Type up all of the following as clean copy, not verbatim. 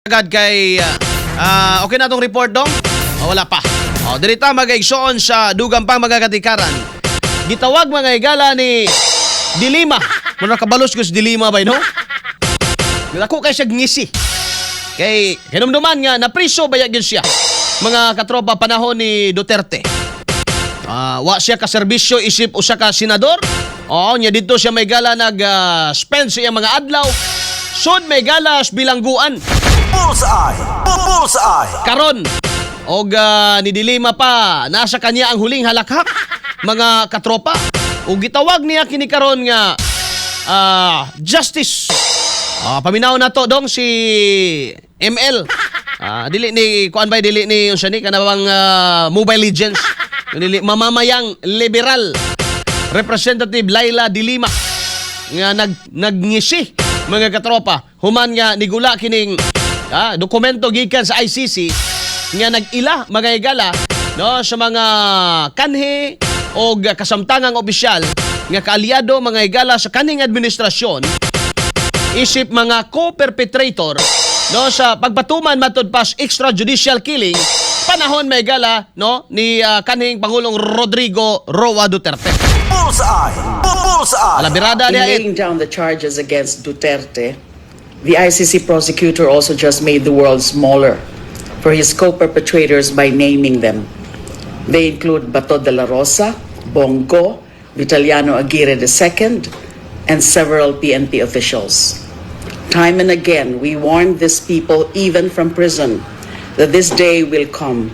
Agad kay okay na tong report, dong? O, wala pa. O, diri ta, mga igsoon, sa dugang pang mga katikaran. Gitawag, mga higala, ni Dilima. Muna kabalos ko sa Dilima bay, no? Dako kay siya ngisi. Kay hinumduman nga napriso baya gyud siya, mga katropa, panahon ni Duterte. Wa siya ka serbisyo isip usa ka senador. Oo, nya didto siya may gala nag spend sa iyang mga adlaw. Sud may gala sa bilangguan. Bullseye! Bullseye! Karon og ni Dilima pa nasa kanya ang huling halakhak, mga katropa, ug gitawag niya kini karon nga justice. Paminaw na to, dong, si ML. Dili ni kuan bay, dili ni unsa ni kana bang Mobile Legends. Dili mamamayang liberal Representative Leila de Lima nga nagngisi, mga katropa, human nga nigula kining dokumento gikan sa ICC nga nag-ila, mga higala, no, sa mga kanhi o kasamtangang opisyal nga kaalyado, mga higala, sa kanhing administrasyon isip mga co-perpetrator, no, sa pagpatuman matud pas extrajudicial killing panahon, may gala, no, ni kanhing Pangulong Rodrigo Roa Duterte. Bullseye! Bullseye! Alabirada In niya. laying down the charges against Duterte, the ICC prosecutor also just made the world smaller for his co-perpetrators by naming them. They include Bato de la Rosa, Bong Go, Vitaliano Aguirre II, and several PNP officials. Time and again, we warned these people, even from prison, that this day will come.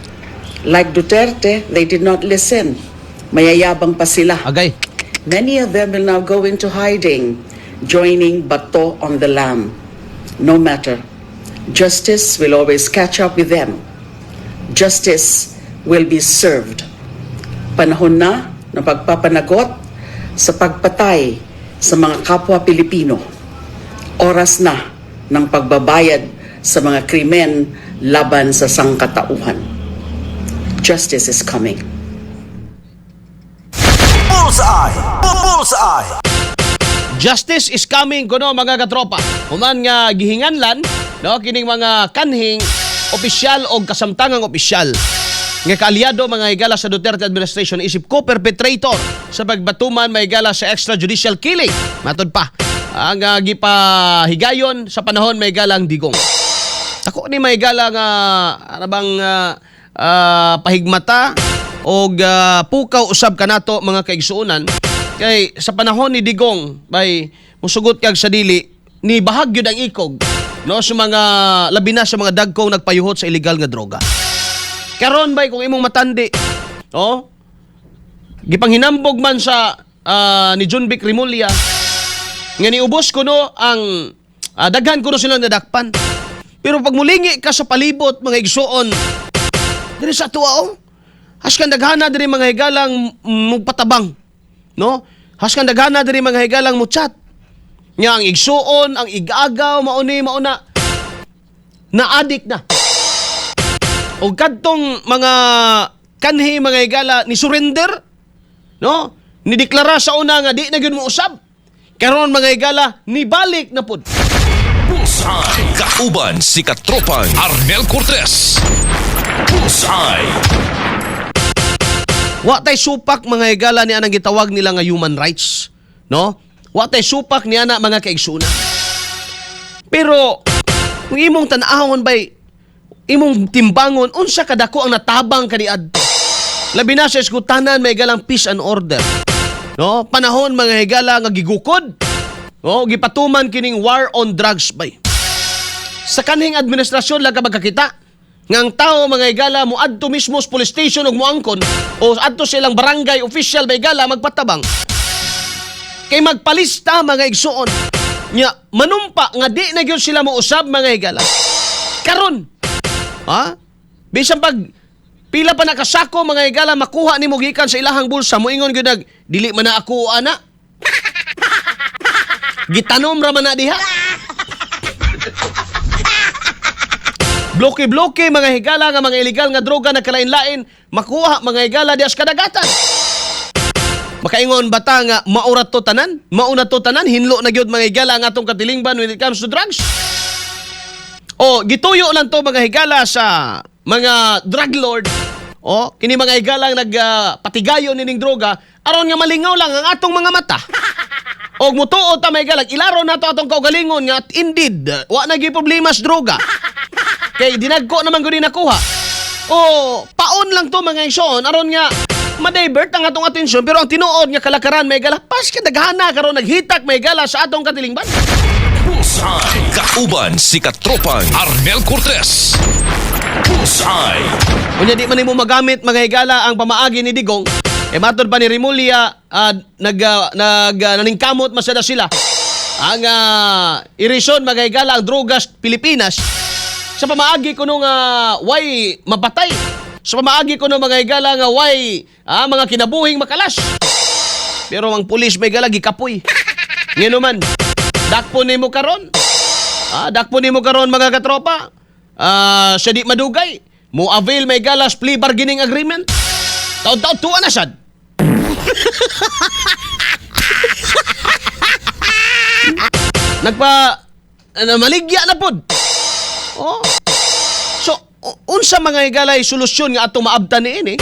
Like Duterte, they did not listen. Mayayabang pa sila. Agay. Many of them will now go into hiding, joining Bato on the lam. No matter. Justice will always catch up with them. Justice will be served. Panahon na ng pagpapanagot sa pagpatay sa mga kapwa Pilipino. Oras na ng pagbabayad sa mga krimen laban sa sangkatauhan. Justice is coming. Bullseye! Bullseye! Justice is coming kuno, mga katropa. Human nga gihinganlan, no, kining mga kanhing opisyal o kasamtangang opisyal nga kaalyado, mga higala, sa Duterte administration isip co-perpetrator sa pagbatuman, mga higala, sa extrajudicial killing. Matod pa ang gipahigayon sa panahon, may galang, Digong. Ako ni may gala nga ano bang pahigmata og pukaw usab kanato, mga kaigsuonan, kay sa panahon ni Digong bay, musugot kag sa dili ni bahag gyud ang ikog, no, sa mga labi na sa mga dagkong nagpayuhot sa illegal nga droga. Karon bay, kung imong matandi, oh, gipanghinambog man sa ni Jonvic Remulla nga niubos kuno ang daghan kuno silang nadakpan. Pero pag mulingi ka sa palibot, mga igsuon, diri sa tuwa, oh. Haskan daghana diri, mga higalang, mugpatabang, no? Haskan daghana diri, mga higalang, muchat. Nya ang igsuon, ang igagaw, mauni mauna. Na-addict na. O kadtong mga kanhi, mga higala, ni surrender, no? Ni deklara sa una nga di na gyud mo usab. Karon, mga higala, nibalik na pud. Bullseye. Kauban si Katropang Arnel Cortez. Bullseye. Wa tay supak, mga higala, ni anang gitawag nila nga human rights, no? Wa tay supak ni ana, mga kaigsuonan. Pero kung imong tan-awon bay, imong timbangon unsa kadako ang natabang kaniadto. Labi na sa eskutanan, may galang peace and order. No? Panahon, mga higala, nga gigukod. No, gipatuman kining war on drugs bay. Sa kanhing administrasyon lang ka magkakita nga ang tao, mga higala, mo adto mismo sa police station ug moangkon o adto sa ilang barangay official, mga higala, magpatabang kay magpalista, mga igsuon, nya manumpa nga di na gyud sila mousab, mga higala. Karon ha, bisan pag pila pa nakasako, mga higala, makuha nimo gikan sa ilahang bulsa, moingon gyud nag, "Dili man na ako ana, gitanom ra man na diha." Bloke-bloke, mga higala, nga mga illegal nga droga na kalain-lain makuha, mga higala, dias kadagatan. Makaingon bata nga maura to tanan, mauna to tanan, hinlo na gyud, mga higala, ang atong katilingban when it comes to drugs. O gituyo lang to, mga higala, sa mga drug lord. O kini mga higalang nagpatigayon nining droga aron nga malingaw lang ang atong mga mata. Og mutuo ta, mga higala, ilaro nato atong kaugalingon nga at indeed wa na gyud problema sa droga. Kay dinagko naman gud nakuha. O paon lang to, mga igsoon, aron nga ma-divert ang atong atensyon, pero ang tinuod nga kalakaran, may gala, pas ka daghana karon naghitak, may gala, sa atong katilingban. Bullseye. Kauban si Katropang Arnel Cortez. Bullseye. Unya di man nimo magamit, mga higala, ang pamaagi ni Digong. Eh matod pa ni Remulla, nag naningkamot masada sila. Ang irison, mga higala, ang drogas Pilipinas sa pamaagi kuno nga way mapatay. Sa pamaagi kuno, mga higala, nga way mga kinabuhing makalas. Pero ang pulis, may gala, gikapoy. Ngano man, dakpo nimo karon. Dakpo nimo karon, mga katropa. Sa di madugay, mo avail may galas plea bargaining agreement. Taon-taon tuwa na sad. Nagpa ano, maligya na pod. Oh. So, unsa, mga higalay, solusyon nga atong maabtan niini?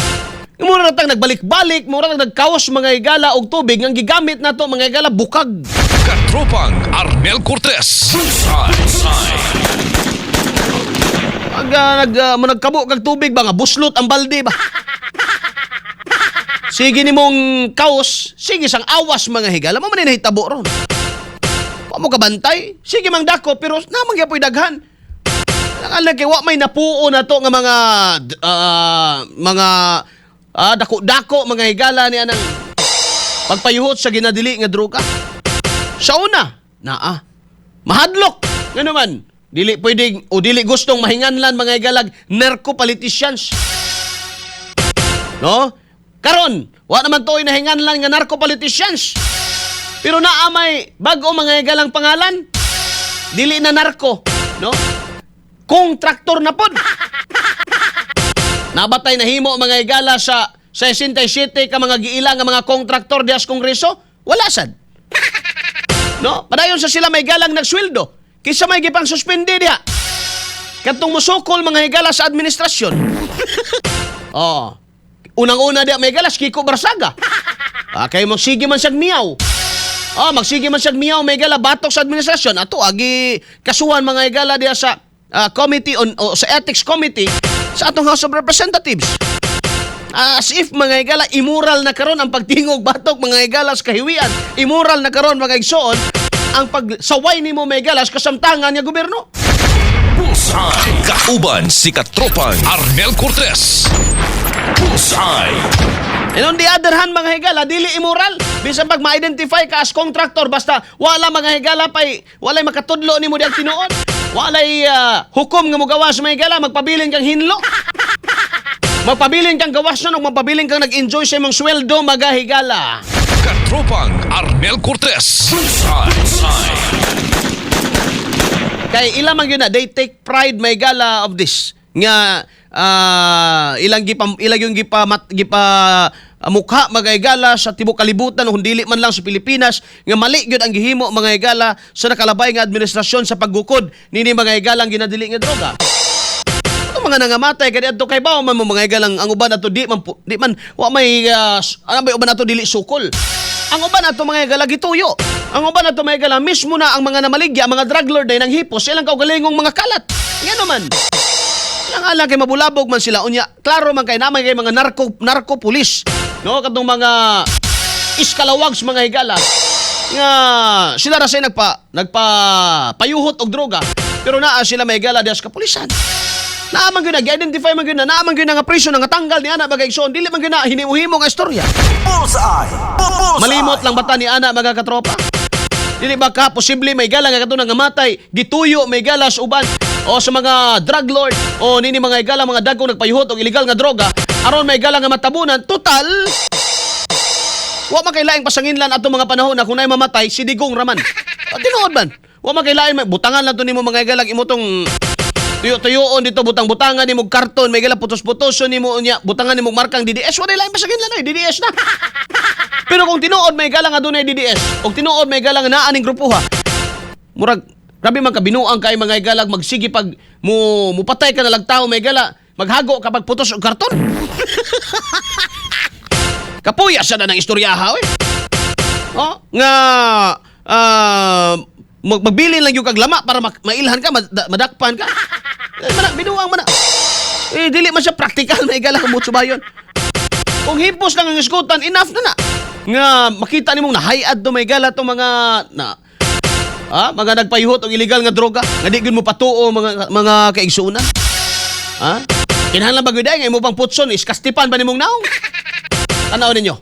Mura na tang nagbalik-balik, mura nang nagkawas, mga higala, og tubig nga gigamit nato, mga higala, bukag. Katropang Arnel Cortez. Bullseye. Bullseye. Pag mo nagkabo kag tubig ba nga buslot ang balde ba? Sige nimong kaos, sige sang awas, mga higala, mo man ni nahitabo ron. Wa mo kabantay, sige mang dako pero namang gyapoy daghan. Ang kay wa may napuo na to nga mga dako-dako, mga higala, ni anang pagpayuhot sa ginadili nga droga. Sa una, naa. Mahadlok. Ngano man, dili pwedeng o dili gustong mahinganlan, mga higalag, narco politicians. No? Karon, wa naman to'y nahinganlan nga narco politicians. Pero naa may bag-o, mga higalang pangalan. Dili na narco, no? Kontraktor na pod. Nabatay nahimo, mga higala, sa 67 ka mga giila nga mga kontraktor dias kongreso? Wala sad. No? Padayon sa sila may galang nagsweldo. Kisa may gipang suspende diha. Katong musukol, mga higala, sa administrasyon. Oh. Unang-una diha may galas Kiko Barsaga. Kay magsige man siyag miyaw. Oh, magsige man siyag miyaw, may gala, batok sa administrasyon. Ato agi kasuhan, mga higala, diha sa committee on o, sa ethics committee sa atong House of Representatives. As if, mga higala, immoral na karon ang pagtingog batok, mga higala, sa kahiwian. Immoral na karon, mga igsoon, ang pagsaway nimo, mga higala, sa kasamtangan nga gobyerno. Bullseye. Kauban si Katropang Arnel Cortez. Bullseye. And on the other hand, mga higala, dili immoral. Bisan pag ma-identify ka as contractor, basta wala, mga higala, pay, walay makatudlo nimo diyang tinuod. Walay hukom nga mogawas, mga higala, magpabilin kang hinlo. Magpabilin kang gawas nun, o magpabilin kang nag-enjoy sa imong sweldo, mga higala. Katropang Arnel Cortez. Bullseye. Bullseye. Kay ila man yun na, they take pride, may gala, of this. Nga ilang yung gipa mukha, mga higala, sa tibok kalibutan kung dili man lang sa Pilipinas nga mali gyud ang gihimo, mga higala, sa nakalabay nga administrasyon sa paggukod nini, mga higala, ang ginadili nga droga. Ato mga nangamatay kay adto kay bawo man mo, mga higalang, ang uban ato di man wa may ano ba, uban ato dili sukol. Ang uban ato, mga higala, gituyo. Ang uban ato, mga higala, mismo na ang mga namaligya, mga drug lord ay nanghipos sa ilang kaugalingong mga kalat. Ngano man? Lang alang kay mabulabog man sila unya. Klaro man kay naman kay mga narco narco police. No, katong mga iskalawags, mga higala, nga sila ra say nagpa payuhot og droga pero naa sila may higala diha sa kapulisan. Naa man gyud nag-identify man gyud na naa man gyud nga priso nga tanggal ni ana, mga igsoon, dili man gyud na hinimo-himo nga istorya. Bullseye! Bullseye! Malimot lang bata ni ana, mga katropa? Dili ba ka posible may gala nga kadto nga matay gituyo may gala sa uban o sa mga drug lord o nini, mga higala, mga dagkong nagpayuhot og illegal nga droga aron may gala nga matabunan? Total wa man kay laing pasanginlan atong mga panahon na kung naay mamatay si Digong raman. O, tinuod man. Wa man kay laing may butangan lang to nimo, mga higala, imo tong tuyo-tuyoon dito, butang-butangan nimo karton may gala, putos-putoson nimo, unya butangan nimo markang DDS, wala laing pasanginlan oy, DDS na. Pero kung tinuod may gala nga dunay DDS, o tinuod may gala nga naa ning grupuha, murag Grabe man kabinuang kay, mga higala, magsige pag mo mupatay ka na lag tao, mga higala, maghago ka pag putos og karton. Kapuya sa na ng istoryaha oy. Oh, nga magbilin lang yung kag lama para mailhan ka, madakpan ka. Eh, mana, binuang mana. Eh, dili man siya practical, mga higala, kung bayon. Kung hipos lang ang iskutan, enough na na. Nga makita nimong nahayad do, may gala, tong mga na mga nagpayuhot og illegal nga droga nga di gyud mo patuo, mga kaigsuonan. Ha? Kinahanglan ba gyud ay nga imo pang putson iskastipan ba nimong naong? Tanaw ninyo.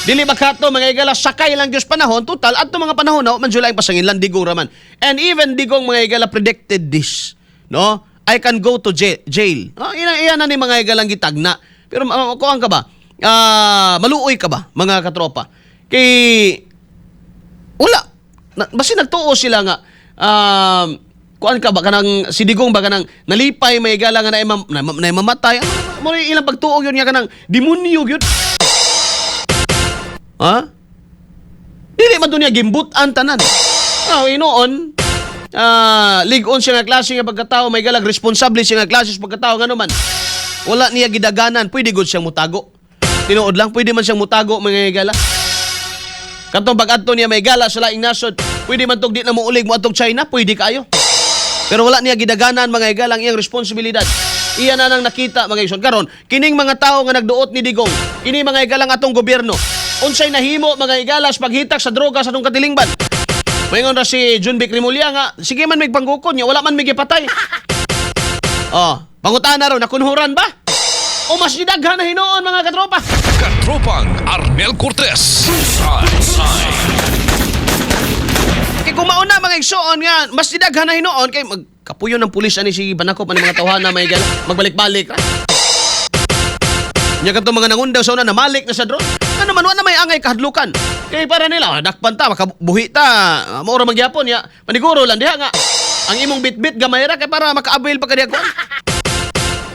Dili ba kato, mga higala, sakay lang Diyos panahon? Total adto mga panahon na man jud ang pasanginlan, Digong raman. And even Digong, mga higala, predicted this. No? I can go to jail. Jail. Oh, ina iya na ni, mga higalang gitagna. Pero kuan ka ba? Maluoy ka ba, mga katropa? Kay wala na, basta nagtuo sila nga kuan ka ba, kanang si Digong ba, kanang nalipay may gala nga na mamatay. Ano mo ni ilang pagtuo yun nga kanang demonyo gyud, ha? Dili man to niya gimbutan tanan. Inoon lig-on siya nga klase nga pagkatao, may galag, responsable siya nga klase sa pagkatao, ngano man wala niya gidaganan. Pwede gud siyang mutago, tinuod lang, pwede man siyang mutago, mga higala. Katong pag-adto niya, may gala, sa laing nasod, pwede man tog di na muulig mo atong China, pwede kaayo. Pero wala niya gidaganan, mga higala, ang iyang responsibilidad. Iya na nang nakita, mga igsoon. Karon, kining mga tao nga nagduot ni Digong, kini, mga higala, ang atong gobyerno. Unsay nahimo, mga higala, sa paghitak sa droga sa atong katilingban? Moingon ra si Jonvic Remulla nga, sige man mig panggukod niya, wala man mig gipatay. Oh, pangutana ron, nakunhuran ba? O mas gidaghan na hinuon, mga katropa? Katropang Arnel Cortez. Bullseye. Bullseye. Kay kung mauna, mga igsoon, nga mas didaghan na hinuon kay magkapuyo ng pulis ani si Banakop ani mga tawhana, may gala, magbalik-balik ra. Nya kadto mga nangundaw sa una namalik na sa drone. Ano man, wala may angay kahadlukan. Kay para nila, dakpan ta, makabuhi ta, mao ra magyapon ya. Paniguro lang diha nga ang imong bitbit gamay ra kay para maka-avail pa ka diha kuan.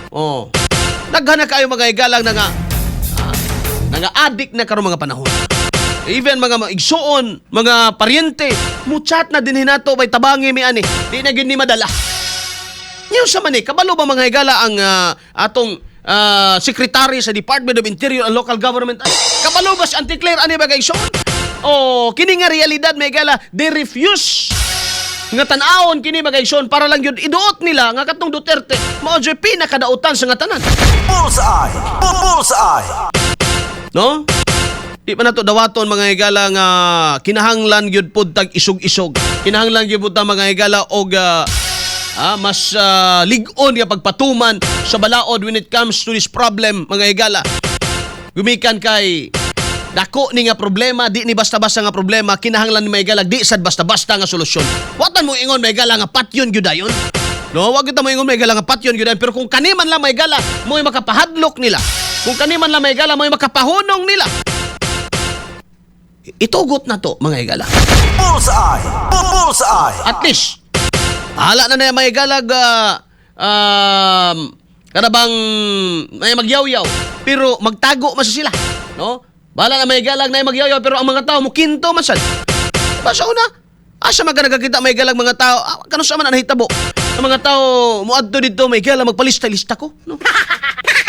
Oh. Daghan na kaayo, mga higalang, na nga addict na karon mga panahon. Even mga igsuon, mga paryente, muchat na din hinato bay tabangi mi ani. Di na gyud ni madala. Ngayon sa man eh, kabalo ba, mga higala, ang atong secretary sa Department of Interior and Local Government? Ay, kabalo ba si Auntie Claire ani ba kay igsuon? Oh, kini nga realidad, mga higala, they refuse nga tan-awon kini, mga igsoon, para lang yun iduot nila nga katong Duterte mao jud pinakadautan sa nga tanan. Bullseye! Bullseye! No? Di pa nato dawaton, mga higala, nga kinahanglan gyud pud tag isog-isog. Kinahanglan gyud pud ta, mga higala, og mas lig-on nga pagpatuman sa balaod when it comes to this problem, mga higala. Gumikan kay dako ni nga problema, di ni basta-basta nga problema, kinahanglan ni, mga higala, di sad basta-basta nga solusyon. Watan mo ingon, mga higala, nga patyon gyud dayon. No, wag kita mo ingon, mga higala, nga patyon gyud dayon, pero kung kani man lang, mga higala, mo'y makapahadlok nila. Kung kani man lang, mga higala, mo'y makapahunong nila. Itugot na to, mga higala. Bullseye! Bullseye! At least, bahala na na yung mga higalag, kada bang may magyawyaw, pero magtago man sa sila. No? Bahala na may galag na magyawyaw, pero ang mga tao mukinto man sad. Diba sa una? Asa man ka nagakita, may galag, mga tao? Kano sa man ang nahitabo? Ang mga tao muadto dito, may galag, magpalista-lista ko. No?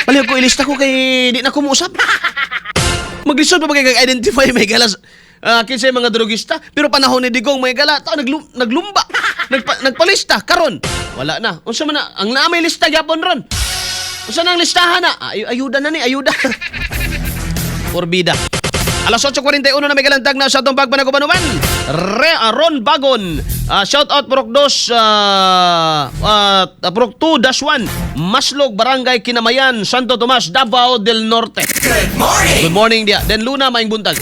Palihog ko ilista ko kay di na ko muusap. Maglisod pa ba identify, may gala, kinsay mga drogista, pero panahon ni Digong, may gala, tao naglumba, nagpalista. Karon wala na. Unsa man na ang naa may lista gyapon ron? Unsa nang listahan na? Ayuda na ni ayuda Porbida. Alas 8:41 na may galantag na sa atong pagpanagubanuman. Ron Bagon. Shout out Purok 2, Purok 2-1, Maslog, Barangay Kinamayan, Santo Tomas, Davao del Norte. Good morning! Good morning dia. Den Luna, maing buntag.